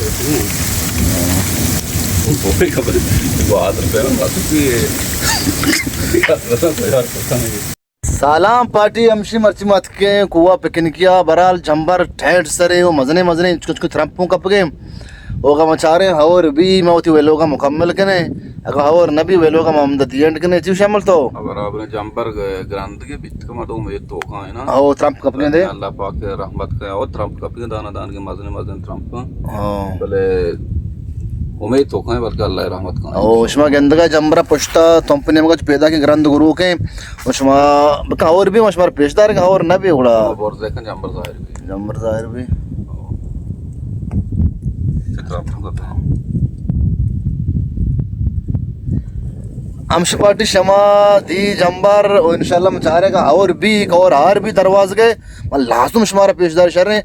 سلام پارٹی، ہمشی مرچی ما اتکیں کوہ پکنکیا، برال جمبر ٹینٹ سرے و مزنیں مزنیں چکو چکو ترمپوں کپگیں۔ اوگا ما چاریں ہور بی، ما وتی ویلوگا مکمل کنیں۔ اگاں ہور نہ بی، ویلوگا ما ہمدا دی اینڈ کنیں۔ چی شامل تو؟ برابر جمبر گ-، گرندگے بیت کہ مردم اے توکا ہے نا۔ او ترمپ کپگیں دے۔ اللہ پاک رحمت کرے۔ او ترمپ کپگیں، دانا دانگے مزنیں مزنیں ترمپ۔ ہاں۔ بلے امید توکا ہے، بلکہ اللہ رحمت کرے۔ او شما گندگا جمبرا پشتا تمپ نیمگا چو پیدا کہ گرند گروکیں۔ و شما بکن ہور بی، ما شما پیش داریں، ہور نہ بی گڑا۔ برز کن جمبر ظاہر بی۔ جمبر ظاہر بی۔ ہمش پارٹی شما دی جمبر و انشاءاللہ من چارے گا اور بی، اور ہار بی دروازگے، من لازم شمارا پیش دار شریں۔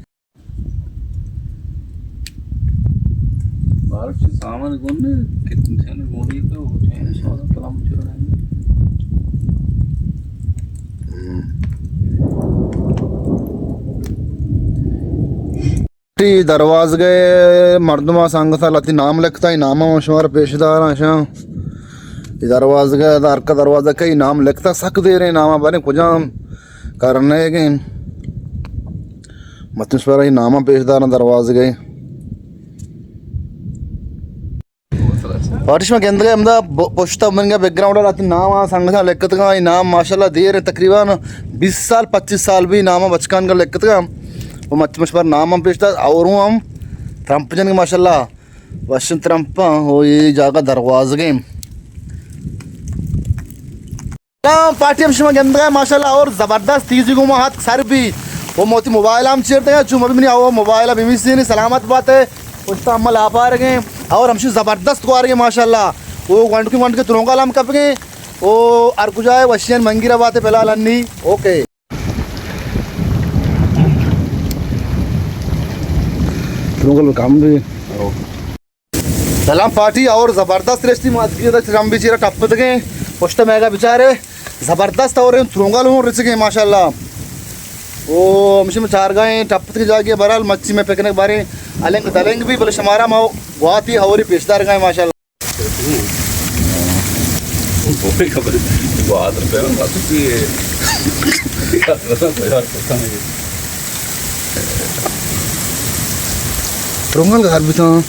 بارش سامان گون نے، کتنے گونی تو چین سودا کلام چورا ہے۔ ٹی دروازگے مردماں سنگتاں لہتی نام لکھتا، اے نام ما شمارا پیش داراں شاں۔ اے دروازگے، ہر کا دروازگے اے نام لکھتا، سک دیریں نام، بلے کجام کرنے گے۔ متن شمارا اے نام پیش داراں دروازگے۔ پارٹی شما گندگا ہمدا ب-، پشتا منگا بیک گراؤنڈ لہتی نام آ سنگتاں لکھتگاں، اے نام ماشاءاللہ دیر تقریباً بیس سال، پچیس سال بی نام بچکان گا لکھتگاں۔ و مچ مش پر نام ہم پیش دار، اور ہم ترمپ جنگ ماشاءاللہ، وشن ترمپ ہو، اے جاگہ دروازگیں۔ سلام پارٹی، ہم شما گندگا ماشاءاللہ اور زبردست تیزی گوما ہاتک سر بی۔ و موتی موبائل ہم چیر دگا، چون مبی منی او موبائل بی بی سی نی سلامت باتے۔ پشتا ہم لاپارگیں اور ہمشی زبردست گوارگیں ماشاءاللہ۔ او گونڈکی گونڈکی ترونگال ہم کپگیں۔ او ہر کجا ہے وشین منگی را باتے فی الحال ہنی۔ اوکے۔ ترونگل کم بی۔ سلام پارٹی، اور زبردست رشتی ما اتکی دا چرمبی چیرا ٹپتگیں، پشت میگا بچارے، زبردست اور ترونگل ہوں رچگیں ماشاءاللہ۔ او ہمشی میں چارگاہیں ٹپتگیں جاگے، برحال مچی میں پکنک باریں النگ دلنگ بی، بلے شمارا ما گواتی ہوری پیش دارگاہیں ماشاءاللہ۔ ترونگل گار بیتاں۔